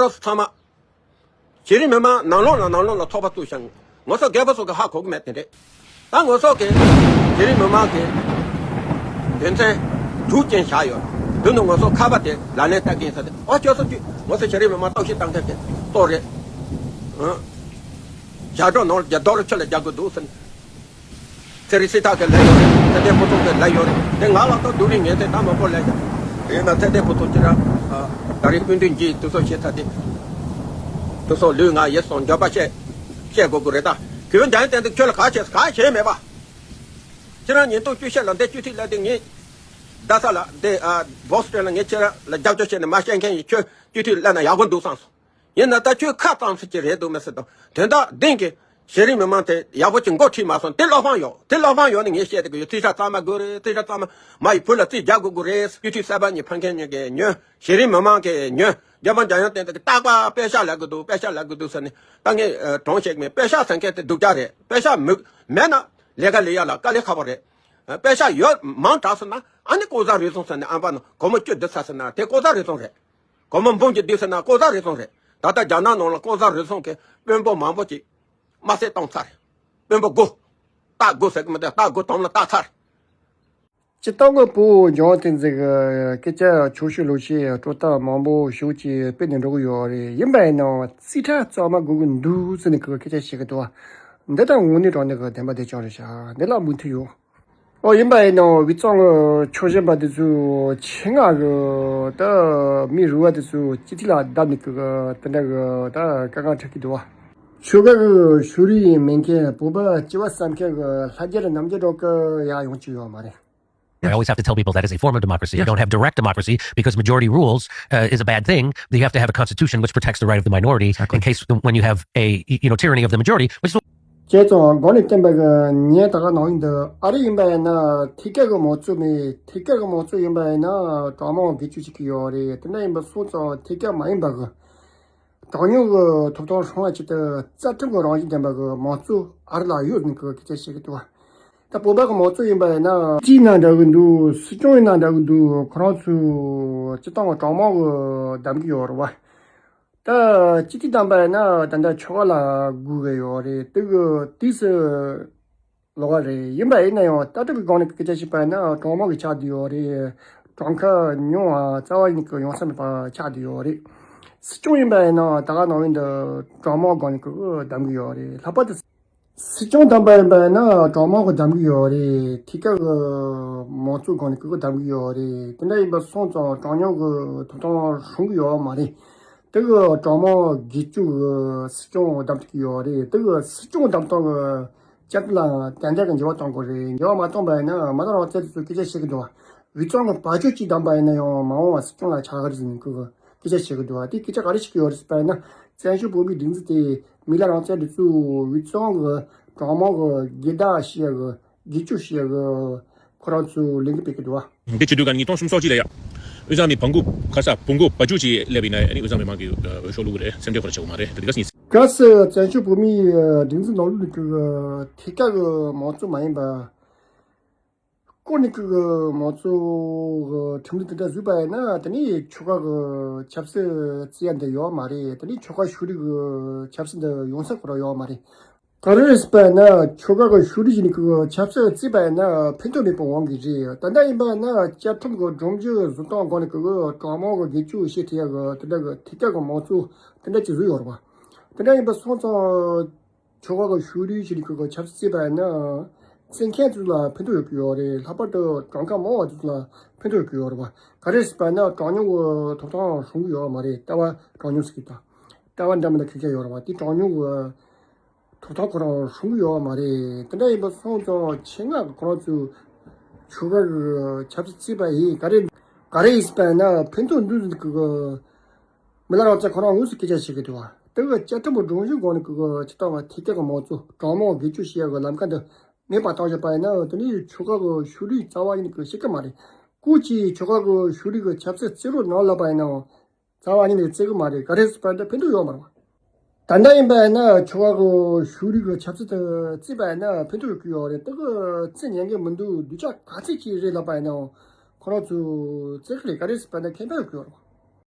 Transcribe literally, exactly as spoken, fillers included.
རོགས་ཚང་མ། གཞི་རིམ་མི་མང་ནང་ལོགས་ལ་ནང་ལོགས་ལ་ཚོགས་པ་བཙུགས་ཤིང་། ང་ཚོ་རྒད་པོ་ཚོ་གི་ཧ་གོ་གི་མེད་དེ་རེད། ད་ང་ཚོ་གི་གཞི་རིམ་མི་མང་གི་དོན་ཚན་དྲུག་ཅན་བཞག་ཡོད། དེ་ནི་ང་ཚོ་ཁ་པ་དེ་ལག་ལེན་བསྟར་གི་ཡིན་ས་དེ། ཨོ་ཁྱོད་ཚོ་ཅི་ང་ཚོ་གཞི་རིམ་མི་མང་རྟོག་ཞིབ་བཏང་མཁན་དེ་ཏོ་རེད། ཨང་། ཞབས་བྲོ་ནང་ལ་རྒྱ་རྡོ་ལ་ཆུ་ལ་རྒྱག་དགོས་འདུག་ཟེར། ཚེ་རིང་སྲིད་ཐར་གྱི་ལས་ཡོད་རེད། ཚེ་བརྟན་ཕུན་ཚོགས་ཀྱི་ལས་ཡོད་རེད། དེ་ང་ལ་ཏོ་སྡུག་རིང་ངན་ཚེ་ད་མང་པོ་ལས་ཀྱང་། དེ་ཡིན་ན་ཚེ་བརྟན་ཕུན་ཚོགས་ཅི་ར། ད་རེས་སྐུ་མདུན་གྱིས་དུ་ཚོགས་བྱེད་ཚར་དེ། དུ་ཚོགས་ལུས་ངག་ཡིད་གསུམ་འབྱོར་པ་བཤད། བཤད་དགོས་དགོས་རེད་ད། གུས་པ་འཇམ་དབྱངས་བསྟན་འཛིན་ཁྱོད་ལ་ག་བྱས་ག་བྱས་མེད་པ། ཁྱེད་རང་ཉིས་སྟོང་བཅུ་བཞི་ལ་འདི་སྤྱི་འཐུས་སླེབས་དུས་ངས། རྡ་ས་ལ་འདི་ཨ་བོ་སི་ཊོན་ལ་ངས་ཁྱེད་རང་ལ་རྒྱབ་སྐྱོར་བྱས་ནས་མ་བཤད་མཁན་ཡིན། ཁྱོད་སྤྱི་འཐུས་སླེབས་ན་ཡག་པོ་འདུག་བསམ་སོང་། ཡིན་ན་ད་ཁྱོད་ཁ་གཙང་སེ་ཅིག་རེད་འདུག་མི་སྲིད་དོ། དོན་དག་བདེན་གྱི་གཞི་རིམ་མི་མང་དེ་ཡག་པོ་ཅིག་འགོ་ཁྲིད་མ་སོང་། དེ་བློ་ཕམ་ཡོད། དེ་བློ་ཕམ་ཡོད་ནི་ངས་བཤད་དེ་གི་ཡོད། རྩིས་ཁྲ་གཙང་མ་དགོས་རེད། རྩིས་ཁྲ་གཙང་མ་མ་ཡི་བུ་ལ་རྩིས་རྒྱག་དགོས་དགོས་རེད། སྤྱི་འཐུས་གསར་པ་གཉིས་ཕེབས་མཁན་གཉིས་ཀྱི་ཉོན། གཞི་རིམ་མི་མང་གི་ཉོན། རྒྱལ་དབང་འཇམ་དབྱངས་བསྟན་འཛིན་གྱི་རྟག་པར་པེ་ཤག་ལབ་གི་འདུག་པེ་ཤག་ལབ་གི་འདུག་ཟེར་ནས་ད་ངས་ཨ་གྲོངས་བྱེད་ཀྱི་མེད། པེ་ཤག་ཟེར་མཁན་དེ་སྡུག་ཅག་རེད། པེ་ཤག་མི་མེད་ན་ལས་ཀ་ལས་ཡག་ལ་དཀའ་ལས་ཁག་པོ་རེད། པེ་ཤག་ཡོད་མང་དྲགས་སོང་ན་ཨ་ནི་ལྐོག་ཟ་རུལ་སུངས་ཟེར་ནས་ཨམ་པ་ནང་སྒོར་མོ་བཅུ་བསྡུ་ཚར་ཟེར་ན་དེ་ལྐོག་ཟ་རུལ་སུངས་རེད། སྒོར་མོ་འབུམ་གཅིག་བསྡུས་ཟེར་ན་ལྐོག་ཟ་རུལ་སུངས་རེད། ད་ལྟ་རྒྱ་ནག་ནང་ལ་ལྐོག་ཟ་རུལ་སུངས་ཀྱི་དཔོན་པོ་མང་པོ་ཅིག་དམར་བསད་བཏང་ཚར་རེད། དཔོན་པོ་དགུ། རྟ་དགུ་ཟེར་གི་མི་འདུག་རྟ་དགུ་དོམ་ལ་བཏགས་ཚར། སྤྱིར་བཏང་གི་བོད་འཇམ་དབྱངས་བསྟན་འཛིན་གྱི་སྐད་ཆ་ཕྱོགས་བཤུས་ལོག་བཤུས་སྤྲོ་སྟངས་མང་པོ་ཞེ་པོ་ཅིག་སྤེལ་ནས་འགྲོ་གི་ཡོད་རེད། ཡིན་པ་ཡིན་ནའང་རྩིས་ཁྲ་གཙང་མ་དགོས་ཀྱི་འདུག་ཟེར་ནས་ཁོས་སྐད་ཆ་བཤད་ཀྱི་འདུག་བ། འདི་ལྟར་དངོས་གནས་དྲང་གནས་ཀྱི་བདེན་པ་བདེན་རྐྱང་རེད་ཤག་འདི་ལ་མོས་མཐུན་ཡོད། ཨོ་ཡིན་པ་ཡིན་ནའང་དབུས་གཙང་གི་ཕྱོགས་ཞེན་པ་དེ་ཚོས་ཆེད་མངགས་གི་ད་མི་རུལ་བ་དེ་ཚོ་སྤྱི་འཐུས་ལ་བདམས་ནས་གི་དེ་འདྲ་གི་ད་དཀའ་ངལ་འཕྲད་ཀྱི་འདུག་བ། ཆོལ་ཁ་གི་ཕྱོགས་རིས་མེད་མཁན་བོད་པ་སྐྱིད་པ་བསམ་མཁན་གི་ལྷ་རྒྱལ་རྣམ་རྒྱལ་རོགས་ཀྱི་ཡ་ཡོང་གི་ཡོད་མ་རེད། I always have to tell people that is a form of democracy. You don't have direct democracy because majority rules uh, is a bad thing. You have to have a constitution which protects the right of the minority in case when you have a you know tyranny of the majority, which is བྱས་ཙང་གོང་ནས་བསྟན་པ་གི་ཉེན་ད་ག་ནང་ཡིན་འདི་ཨ་རི་ཡིན་པ་ཡིན་ན་ཐད་ཀར་གི་མང་གཙོ་མེད། ཐད་ཀར་གི་མང་གཙོ་ཡིན་པ་ཡིན་ན་གྲངས་མང་སྒེར་གཅོད་བྱེད་ཀྱི་ཡོད་རེད། དེ་འདྲ་ཡིན་པ་སོང་ཙང་ཐད་ཀར་མ་ཡིན་པ་གི་གྲངས་ཉུང་གི་ཐོབ་ཐང་སྲུང་བ་ཆེད་དུ་རྩ་ཁྲིམས་ཀྱི་རང་བཞིན་ལྡན་པ་གི་མང་གཙོ་ཨ་རི་ལ་ཡོད་ཟེར་ནས་གི་སྐད་ཆ་བཤད་ཀྱི་འདུག་བ། ད་བོད་པ་གི་མང་གཙོ་ཡིན་པ་ཡིན་ན་སྤྱི་ཡིན་ན་འདྲ་གི་འདུག་སྲིད་སྐྱོང་ཡིན་ན་འདྲ་གི་འདུག་ཁོ་རང་ཚོས་སྤྱི་བཏང་གི་གྲངས་མང་གི་བདམས་ཀྱི་ཡོད་རེད་བ། ད་སྤྱི་འཐུས་བདམས་པ་ཡིན་ན་ད་ལྟ་ཆོལ་ཁ་ལ་དགོས་གི་ཡོད་རེད། དེ་གི་དུས་སུ་ལོག་ག་རེད། ཡིན་པ་ཡིན་ན་ཡང་ལྟ་གྲུབ་ཀྱི་སྒང་ནས་སྐད་ཆ་བཤད་པ་ཡིན་ན་གྲངས་མང་གི་ཆགས་བསྡད་ཡོད་རེད། གྲངས་ཀ་ཉུང་བ་རྩ་བ་ཉིད་ཀྱི་ཡོང་ས་མེད་པ་ཆགས་བསྡད་ཡོད་རེད། སྲིད་སྐྱོང་ཡིན་པ་ཡིན་ན་ད་ག་ནང་བཞིན་དུ་གྲངས་མང་སྒང་ནས་ཀྱི་བདམས་གི་ཡོད་རེད། ལྷག་པར་དུ་སྲིད་སྐྱོང་བདམས་པ་ཡིན་པ་ཡིན་ན་གྲངས་མང་གི་བདམས་གི་ཡོད་རེད། ཐད་ཀར་གི་མང་གཙོའི་སྒང་ནས་ཀྱི་བདམས་གི་ཡོད་རེད། དེ་འདྲ་ཡིན་པ་སོང་ཙང་གྲངས་ཉུང་གི་ཐོབ་ཐང་སྲུང་གི་ཡོད་མ་རེད། དེ་གི་གྲངས་མང་སྒེར་གཅོད་གི་སྲིད་སྐྱོང་བདམས་ཐུབ་ཀྱི་ཡོད་རེད། དེ་གི་སྲིད་སྐྱོང་བདམས་སྟངས་གི་བཅའ་ཁྲིམས་ལ་ཏན་ཏན་གྱི་འགྱུར་བ་གཏོང་དགོས་རེད། འགྱུར་བ་མ་བཏང་པ་ཡིན་ན་མི་ལ་རང་བཙན་དེ་ཚོ་སྐད་ཆ་བཤད་ཀྱི་འདུག་བ། དབུས་གཙང་གི་བར་གཅོད་ཅིག་བདམས་པ་ཡིན་ན་ཡང་མ་འོངས་པ་སྲིད་སྐྱོང་ལ་ཆགས་ཀྱི་རེད་ཟེར་ནས་ཁོ་གི་སྐད་ཆ་བཤད་ཀྱི་འདུག་བ། དེ་སྐད་ཆ་ག་རེ་བཤད་ཀྱི་ཡོད་རེད་ཟེར་པ་ཡིན་ན་བཙན་བྱོལ་བོད་མིའི་སྒྲིག་འཛུགས་དེ་མི་ལ་རང་བཙན་དེ་ཚོ་དབུས་གཙང་གི་གྲངས་མང་གི་སྒེར་བདག་བྱེད་ཡ་གི་སྒེར་གཅོད་བྱེད་ཡ་གི་ཁོ་རང་ཚོས་ལས་འགུལ་སྤེལ་གྱི་འདུག་བ། འདི་བྱེད་དུས་ག་ཉིས་སྟོང་སུམ་ཅུ་སོ་གཅིག་ལ་ཡ། དབུས་གཙང་མི་བང་གུ་ཁ་ས་བོང་གུ་བ་རྒྱུག་ཅིག་སླེབས་ཡིན་ན་ཨ་ནི་དབུས་གཙང་མི་མང་གི་འོས་ཤོག་བླུག་གི་རེད། སེམས་ཁྲལ་ཁོ་ར་བྱེད་དགོས་མ་རེད། དེ་ག་སྙིང་། གལ་སྲིད་བཙན་བྱོལ་བོད་མིའི་སྒྲིག་འཛུགས་ནང་ལོགས་ནས་ཀྱི་ཐད་ཀར་གྱི་མང་གཙོ་མ་ཡིན་པ། ཀུན་ནས་ཀྱི་མང་གཙོ་གི་ཁྲིམས་ལུགས་དེ་འདྲ་བཟོས་པ་ཡིན་ན་དེ་ནས་ཆོལ་ཁ་གི་ཆབ་སྲིད་བརྩི་ཡ་འདི་ཡོད་མ་རེད། དེ་ནས་ཆོལ་ཁ་ཕྱོགས་རིས་གི་ཆབ་སྲིད་འདི་ཡོང་ས་ཁོ་རང་ཡོད་མ་རེད། ག་རེ་རེད་ཟེར་པ་ཡིན་ན་ཆོལ་ཁ་གི་ཕྱོགས་རིས་ཀྱི་ནི་གི་ཆབ་སྲིད་བརྩིས་པ་ཡིན་ན་ཕན་ཐོགས་མེད་པའི་དབང་གིས་རེད། ད་ལྟ་ཡིན་པ་ཡིན་ན་བཅའ་ཁྲིམས་ཀྱི་སྒྲོམ་གཞི་བཟོ་སྟངས་སྒང་ནས་གི་གྲངས་མང་གི་སྒེར་གཅོད་བྱེད་ཐུབ་ཡ་གི་དེ་འདྲ་གི་ཐད་ཀར་གི་མང་གཙོ་དེ་འདྲ་ཅིག་བཟོས་ཡོད་རེད་པ། དེ་འདྲ་ཡིན་པ་སོང་ཙང་ཆོལ་ཁ་གི་ཕྱོགས་རིས་ཀྱི་ནི་གི་ཆབ་སྲིད་བརྩིས་པ་ཡིན་ན་བརྩི་མཁན་ཚོ་ལ་ཕན་ཐོགས་ཡོད་ཀྱི་ཡོད་རེད། ལྷག་པར་དུ་གྲངས་ཀ་མང་བ་ཚོ་ལ་ཕན་ཐོགས་ཡོད་ཀྱི་ཡོད་རེད་པ། ག་རེ་ཟེར་པ་ཡིན་ན་གྲངས་ཉུང་གི་ཐོབ་ཐང་སྲུང་གི་ཡོད་མ་རེད། ལྟ་བ་གྲངས་ཉུང་ཟེར་གི་ད། ལྟ་བ་འདྲ་མི་འདྲ་ཁེར་ཁེར་ཡོད་རེད་པ། དེ་གྲངས་ཉུང་གི་ཐོབ་ཐང་ཁོ་རང་སྲུང་གི་ཡོད་མ་རེད། དེ་འདྲ་ཡིན་པ་སོང་ཙང་ཆེད་མངགས་ཀྱི་ཁོ་རང་ཚོའི་ཆོལ་ཁ་གི་ཆབ་སྲིད་བརྩིས་པ་ཡིན། ག་རེ་ག་རེ་ཡིན་ཟེར་པ་ཡིན་ན་ཕན་ཐོགས་འདུག་ཟེར་གི་མི་ལ་རང་བཙན་ཁོ་རང་དངོས་སུ་སྐད་ཆ་བཤད་གི་འདུག་བ། དེ་གི་བཅའ་ཁྲིམས་སྒྲོམ་གཞི་སྒང་ནས་གི་ཆེ་མཐོང་བ་ཐད་ཀར་གི་མང་གཙོ་གྲངས་མང་སྒེར་གཅོད་བྱེད་ཡ་གི་ལམ་ཁ་འདི་མེད་པ་བཏང་བཞག་པ་ཡིན་ན་དེ་ནི་ཆོལ་ཁ་གི་ཕྱོགས་རིས་རྩ་བ་ཉིད་ནས་གི་བཤད་གི་མ་རེད། སྐུ་མཁྱེན་ཆོལ་ཁ་གི་ཕྱོགས་རིས་གི་ཆབ་སྲིད་རྩིས་རོགས་གནང་ལབ་པ་ཡིན་ནའང་རྩ་བ་ཉིད་ནས་བརྩི་གི་མ་རེད། ག་རེ་ཟེར་པ་འདི་ཕན་ཐོགས་ཡོད་མ་རེད་བ། ད་ལྟ་ཡིན་པ་ཡིན་ན་ཆོལ་ཁ་གི་ཕྱོགས་རིས་གི་ཆབ་སྲིད་དེ་བརྩིས་པ་ཡིན་ན་ཕན་ཐོགས་ཡོད་ཀྱི་ཡོད་རེད། དེ་གི་བརྩི་ཉན་གི་མི་འདུག་སྡུག་ཅག་ག་ཚད་ཅིག་རེད་ལབ་པ་ཡིན་ནའང་ཁོ་རང་ཚོས་བརྩི་གི་རེད། ག་རེ་ཟེར་པ་འདི་ཁེ་ཕན་ཡོད་ཀྱི་ཡོད་རེད།